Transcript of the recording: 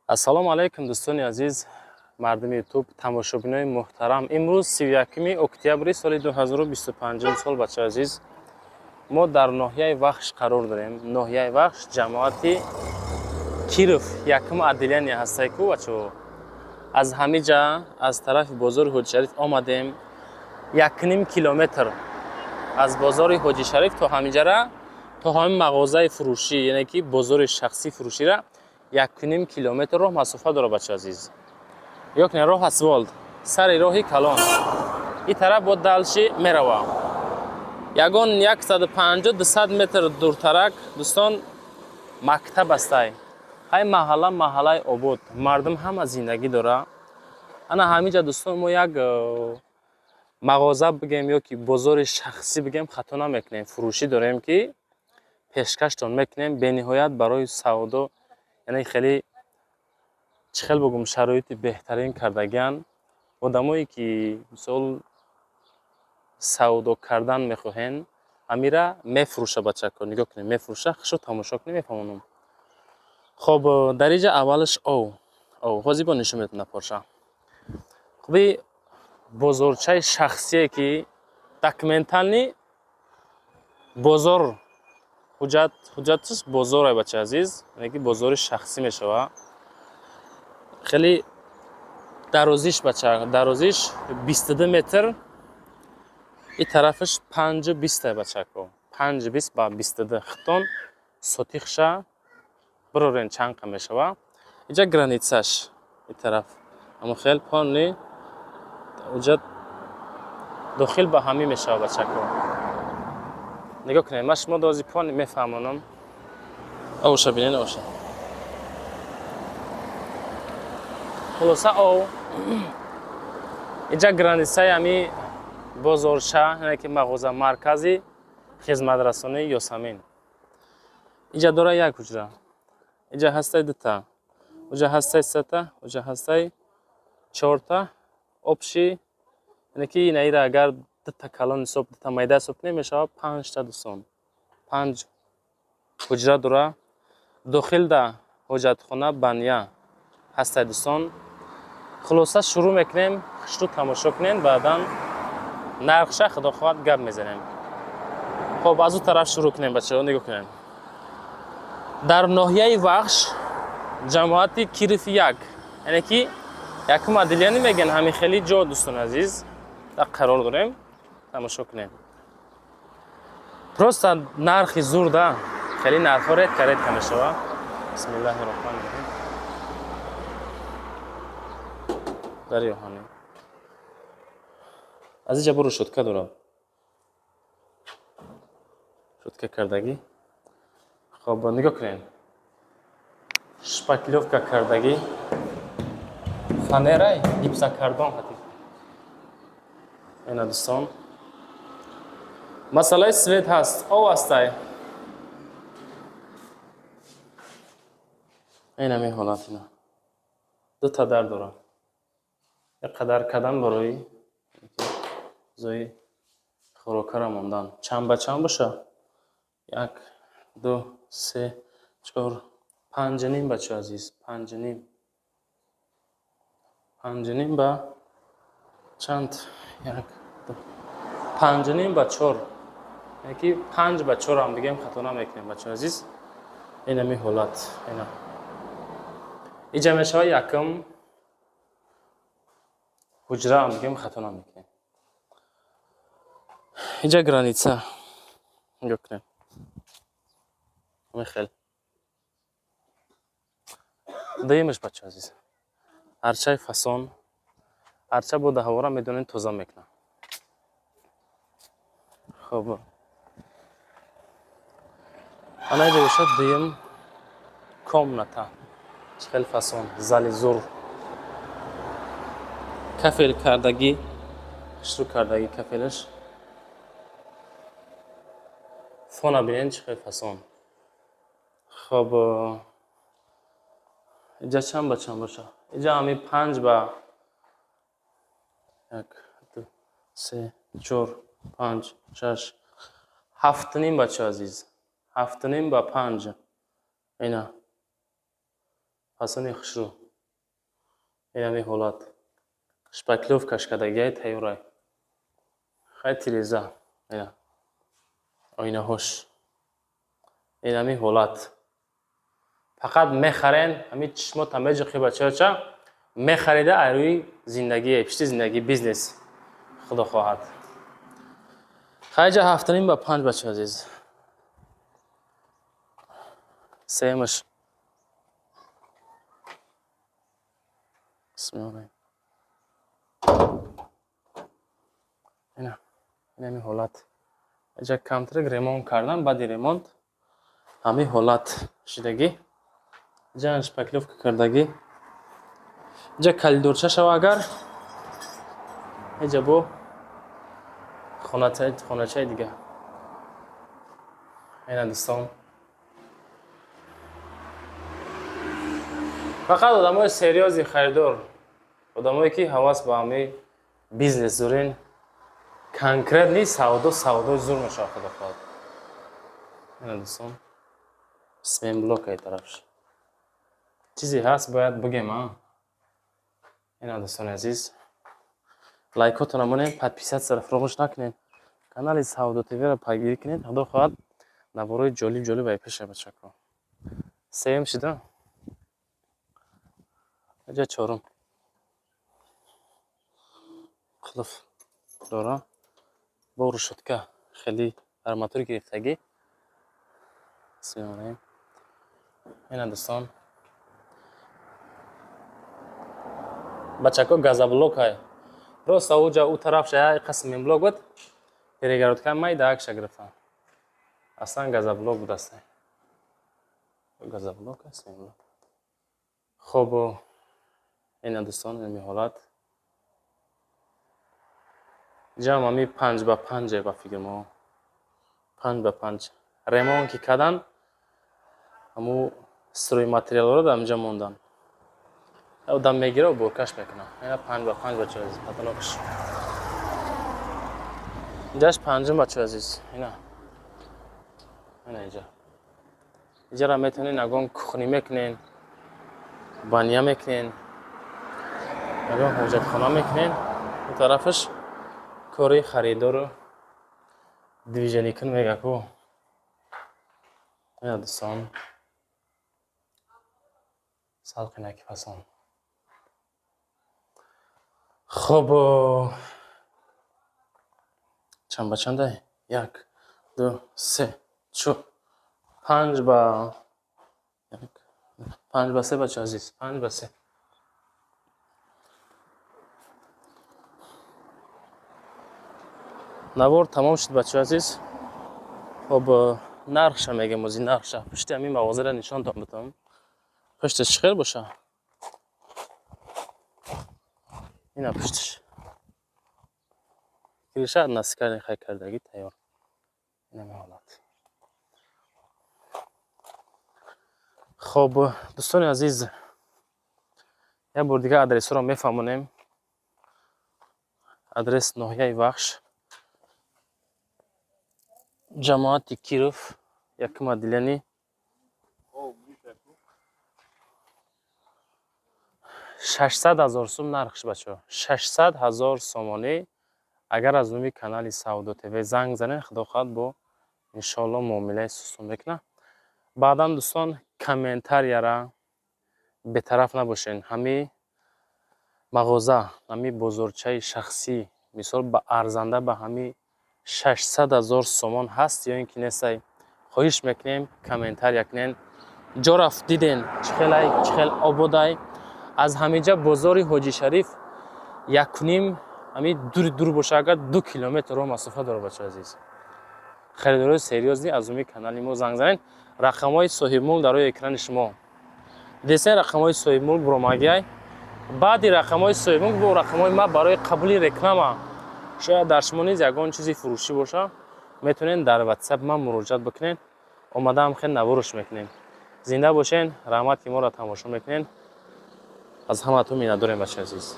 Ассалому алайкум, дӯстони азиз, мардуми Ютуб, тамошобинои муҳтарам. Имрӯз 31 октябри соли 2025 сол, бачаи азиз, мо дар ноҳияи Вахш қарор дорем. Ноҳияи Вахш, ҷамоати Киров, якум отделение ҳастай ку, бачаҳо. Аз ҳамиҷа, аз тарафи бозори Ҳоҷишариф омадем. 1,5 километр аз бозори Ҳоҷишариф то ҳамиҷара, то ҳамин мағозаи фурӯшӣ, яъне ки бозори шахсии фурӯшира 1,5 километр роҳ масофа дорад, бача азиз. Ё кунед, роҳ асфалт, сари роҳи калон. Ин тараф бо дальше мерава. Ягон 150-200 метр дуртарак, дӯстон, мактаб астай. Ҳай маҳалла маҳаллаи обод, мардум ҳама зиндагӣ дора. Ана ҳаминҷа, дӯстон, мо як мағоза бигем ё ки бозори шахсӣ бигем, хато намекунем. Фурӯшӣ дорем, ки пешкаштон мекунем. Бениҳоят барои савдо, яъне хеле, чӣ хел бигӯм, шароити беҳтарин кардагианд. Одамое ки мисол савдо кардан мехоҳен, амира мефурӯша, бачако, нигоҳ кунед, мефурӯша, хушо тамошо кунед, мефаҳмонам. Хоб, дар инҷа аввалаш ов ҳозир бо нишон метавона порша. Хуби бозорчаи шахсие ки документальный бозор, ҳуҷҷатш бозоре, бачаи азиз, яъне ки бозори шахсӣ мешавад. Хеле дарозиш, бача, дарозиш 22 метр, ин тарафаш 5,20, бачако, 5,20 ба 22. Хитон сотихша бирорен, чанд қа мешавад. Инҷа границаш ин тараф ҳамон хел полный ҳуҷҷат дохил ба ҳамин мешавад, бачако. Нигоҳ кунед, ман шумо дози полный мефаҳмонам. Оша бинед, оша. Хулоса, ов инҷа границаи ҳами бозорча, яъне ки мағоза, маркази хизматрасонии Ёсамин. Инҷа дора як ҳуҷра, инҷа ҳастай дута, уҷа ҳастай сета, уҷа ҳастай чорта. Общий, яъне ки инаира агар дута калон ҳисоб, дута майда ҳисоб кунем, мешавад панҷта, дӯстон. Панҷ ҳуҷра дора, дохилда ҳоҷатхона, баня ҳастай, дӯстон. Хулоса, шурӯъ мекунем, хушрӯ тамошо кунем, баъдан нархша, худо хоҳад, гап мезанем. Хоб, аз ӯ тараф шурӯъ кунем, бачаҳо, нигоҳ кунем. Дар ноҳияи Вахш, ҷамоати Кирифи як, яъне ки якум отделение мегӯянд, ҳамин хели ҷо, дӯстони азиз, дар қарор дорем. Тамошо кунем. Просто нархи зурда, хеле нархҳо редко редко мешавад. Бисмиллаҳи роҳмани роҳим. Дари оҳанӣ аз инҷа боро шотка дорад, шотка кардагӣ. Хоб, нигоҳ кунед, шпаклёвка кардагӣ, фанерай гипсокартон хати. Ина, дӯстон, масъалаи свет ҳаст, ов ҳастай. Инами ҳолат, ина дута дар дорад, як қадар кадан барои зои хӯрокара мондан. Чанд ба чанд боша? Як, ду, се, чор, 5,5, бача азиз, 5,5, 5,5 ба чанд? Як, ду, 5,5 ба чор, яъне ки 5 ба 4 ҳам бигем, хато намекунем, бача азиз. Инами ҳолат, ина иҷа мешавад якум ҳуҷра ҳам бигем, хато намекунем. Инҷа граница, нигоҳ кунем, ҳамин хел. Дуюмаш, бача азиз, арчаи фасон. Арча бо даҳвора медонем, тоза мекунад. Хоб, ана инҷа бошад дуюм комната. Чӣ хел фасон, зали зур, кафел кардагӣ, хушрӯ кардагӣ кафелаш. Фона бинед, чӣ хел фасон. Хоб, инҷа чанд ба чанд боша? Инҷа ҳамин панҷ ба як, ду, се, чор, панҷ, шаш, 7,5, бача азиз, 7,5 ба 5. Ина Фасони хушрӯ. Инами ҳолат. Шпаклёвкаш кардагиай, тайёрай. Хай, тиреза. Ина. Оинаҳош. Инами ҳолат. Фақат мехарен, ҳами чишмота меҷиқи, бачаоча, мехарида ай рӯи зиндагие, пишти зиндагӣ, бизнес. Худо хоҳад. Хайҷа 7,5 ба 5, бача азиз. Сеюмаш. Бисмиллоҳ. Ина, инами ҳолат. Иҷа камтарак ремонт кардан, баъди ремонт ҳамин ҳолат шидагӣ. Иҷа шпаклёвка кардагӣ. Иҷа коридорча шава агар, иҷа бо хоначаи дига. Ина, дӯстон. Фақат одамои серьёзный харидор, одамое ки ҳавас ба ҳамин бизнес дорен, конкретный савдо, савдои зур мешавад, худо хоҳад. Ина, дӯстон, цементблок ай тарафш. Чизе ҳаст, бояд бигем, а? Ина, дӯстони азиз, лайкотонро монед, подписаться ро фаромӯш накунед. Канали Савдо ТВ-ро пайгирӣ кунед, худо хоҳад, наворои ҷолиб ҷолиб ай пеша, бачако. Сеюм шида. Иҷа чорум. Қулф дора. Бо решётка, хеле арматур гирифтагӣ. Бисмиллоҳ. Ина, дӯстон. Бачако, газоблок ай. Просто уҷа у тараф ша як қисм блок буд. Перегородка майда акша гирифтан. Аслан газоблок будаст. Газоблок аст. Хоб, ина, дӯстон, ин ҳолат. Ҷам ами 5 ба 5 ба фикр мо. 5 ба 5. Ремонт ки кардан, ҳаму стройматериалҳоро дар инҷа мондан. Одам мегира, уборка ш мекунад. Ина, 5 ба 5, бачаи азиз, потолок ш. Инҷаш панҷум, бачаи азиз. Ина. Ина инҷа. Инҷаро метавонед ягон кухня мекунен, баня мекунен, ягон ҳоҷатхона мекунен. Ин тарафаш кори харидору движение кун мега ку. Ина, дӯстон. Салқинаки фасон. Хоб, чанд ба чандай? Як, ду, се, чор, панҷ ба як, 5 ба 3, бача азиз, 5 ба 3. Навор тамом шуд, бачаи азиз. Хоб, нархша мегем ози, нархша. Пушти ҳамин мағозаро нишонтон битам. Пушташ чӣ хел боша? Ина пушташ. Крыша наскани хай кардагӣ, тайёр. Инами ҳолат. Хоб, дӯстони азиз, як бор дигар адресҳоро мефаҳмонем. Адрес: ноҳияи Вахш, ҷамоати Киров, якум отделение. 600 000 сум нархш, бачаҳо. 600 000 сомонӣ. Агар аз номи канали Савдо ТВ занг занед, худо хоҳад, бо иншоалло муомилаи сусун мекунад. Баъдан, дӯстон, комментарияра бетараф набошед. Ҳами мағоза, ҳами бозорчаи шахсӣ, мисол, ба арзанда ба ҳами 600 000 сомон ҳаст ё ин ки нестай? Хоҳиш мекунем, комментария кунен. Ҷо рафт диден, чӣ хелай, чӣ хел ободай. Аз ҳаминҷа бозори Ҳоҷи Шариф якуним, ҳами дури дур боша агар, 2 километр роҳ масофа дорад, бачаи азиз. Харидорои серьёзный аз рӯи канали мо занг занед. Рақамҳои соҳибмулк дар рӯи экрани шумо десен, рақамҳои соҳибмулк буромагиай. Баъди рақамҳои соҳибмулк бо рақамҳои ма барои қабули реклама. Шояд дар шумо низ ягон чизи фурӯшӣ боша, метавонед дар ватсап ман муроҷиат бикунед, омадаам хел наворш мекунем. Зинда бошен, раҳмат, ки моро тамошо мекунед. Аз ҳаматон миннатдорем, бачаи азиз.